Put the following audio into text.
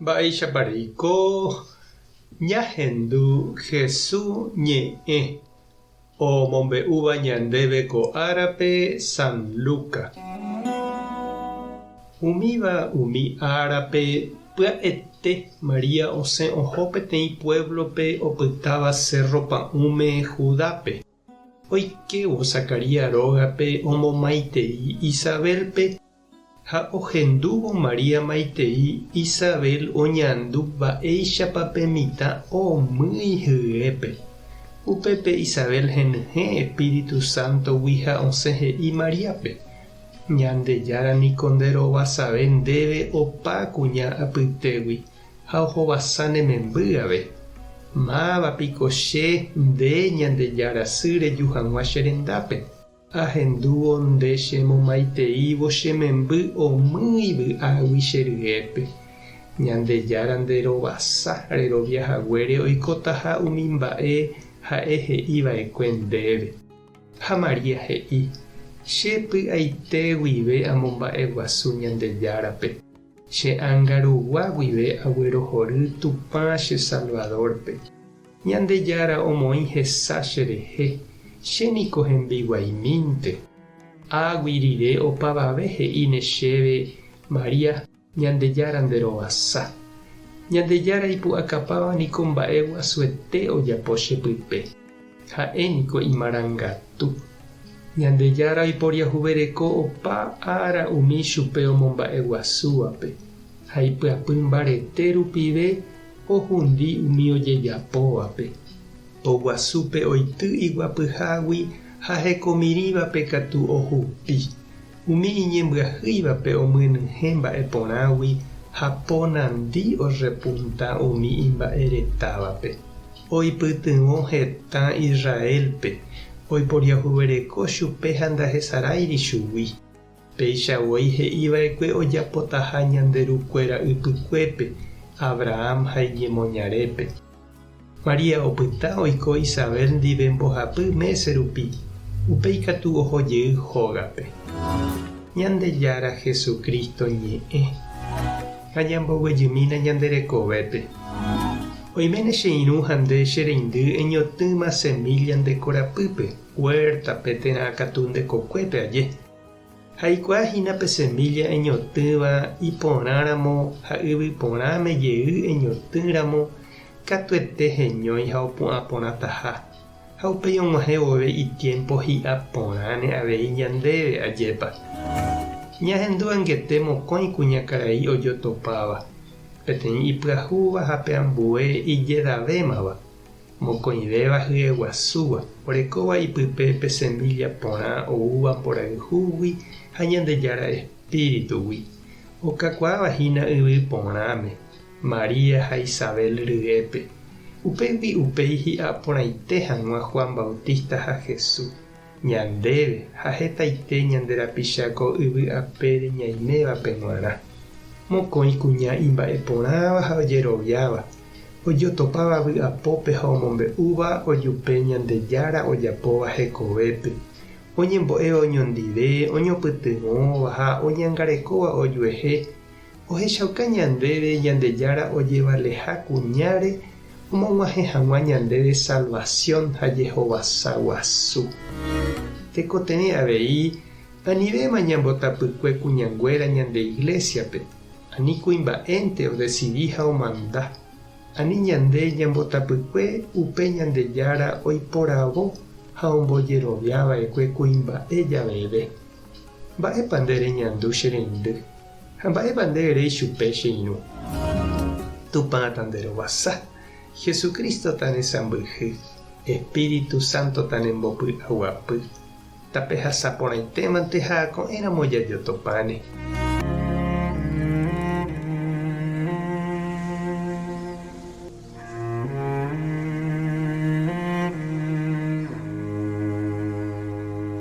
Mba'éichapa reiko ñahendu Hesu ñe'ẽ omombe'úva ñandéve ko árape San Luca. Umíva umi árape pya'ete María osẽ oho peteĩ puévlope opytáva sérro pa'ũme Judápe. Oikévo Zacarías rógape omomaitei Isabélpe Ha ohendúvo María maitei Isabel oñandu mba'éichapa pe mitã omýi hyépe. Upépe Isabel henyhẽ Espíritu Sántogui ha osẽ he'i Maríape, Ñandejára niko nde rovasave ndéve opa kuña apytégui ha ohovasa ne memby ave. Máva piko che, nde Ñandejára sy reju hag̃ua che rendápe? Ahendúvo nde che momaiteívo che memby omýi vy'águi che ryépe. Ñandejára nde rovasa rerovia haguére oikotaha umi mba'e ha'e he'i va'ekue ndéve. Ha María he'i, Che py'aite guive amomba'eguasu Ñandejárape. Che ánga rugua guive aguerohory Tupã che Salvador-pe. Ñandejára omoĩ hesa cherehe, che niko hembiguaimínte. Águi rire opavave he'íne chéve, María, Ñandejára nde rovasa. Ñandejára ipu'akapáva niko mba'e guasuete ojapo che pype. Ha'e niko imarangatu. Ñandejára oiporiahuvereko opa ára umi chupe omomba'eguasúvape, ha ipyapy mbarete rupive Ohundi umi ojejapóvape. Poguasúpe oity iguapyhágui ha hekomirĩvape katu ohupi. Umi iñembyahýivape omyenyhẽ mba'e porãgui ha po nandi orrepunta umi imba'e retávape. Oipytyvõ hetã Israélpe, oiporiahuvereko chupe ha ndahesaráiri chugui. Péicha voi he'i va'ekue ojapotaha ñande ru kuéra ypykuépe, Abraham ha iñemoñarépe. María opyta oiko Isabel ndive mbohapy mése rupi, upéi katu oho jey hógape. Ñandejára Jesucristo ñe'ẽ. Ha ñamboguejymína ñande rekovépe. Oiméne che irũ ha nde che reindy eñotỹma semilla nde korapýpe. Huértape térã katu nde kokuépe aje. Jaikuaa hína pe semílla eñotỹva iporãramo ha yvy porãme jey eñotỹramo katuete heñói ha opu'ã porãtaha. Ha upéi og̃uahẽ vove itiémpo hi'a porãne avei ñandéve, ajépa. Ñahendu angete mokõi kuñakarai ojotopáva, peteĩ ipyahúva ha pe ambue ijedavémava. Mokõivéva hyeguasúva, orekóva ipype pe semílla porã oúva mborayhúgui ha Ñandejára espíritugui, okakuaáva hína yvy porãme, María ha Isabel ryépe. Upégui upéi hi'a porãite hag̃ua Juan Bautista ha Jesús, ñandéve ha hetaite ñande rapicha ko yvy apére ñaimévape g̃uarã. Mokõi kuña imba'eporãva ha ojeroviáva, Ojotopáva vy'apópe ha omombe'úva ojupe Ñandejára ojapóva hekovépe, oñembo'éva oñondive, oñopytyvõva ha oñangarekóva ojuehe, ohechauka ñandéve Ñandejára ojevaleha kuñáre omog̃uahẽ hag̃ua ñandéve salvasión ha jehovasa guasu. Tekotevẽ avei anivéma ñambotapykue kuñanguéra ñande iglésiape. Ani kuimba'énte odesidi ha omanda, ani ñande ñambotapykue upe Ñandejára oiporavo ha ombojerovia va'ekue kuimba'e javeve. Mba'épa nde reñandu che reindy? Ha mba'épa nde ere ichupe che irũ? Tupã tanderovasa, Jesucristo tanesãmbyhy, Espíritu Santo tanembopy'aguapy. Tapehasa porãitémante ha ko'ẽramo jajotopáne.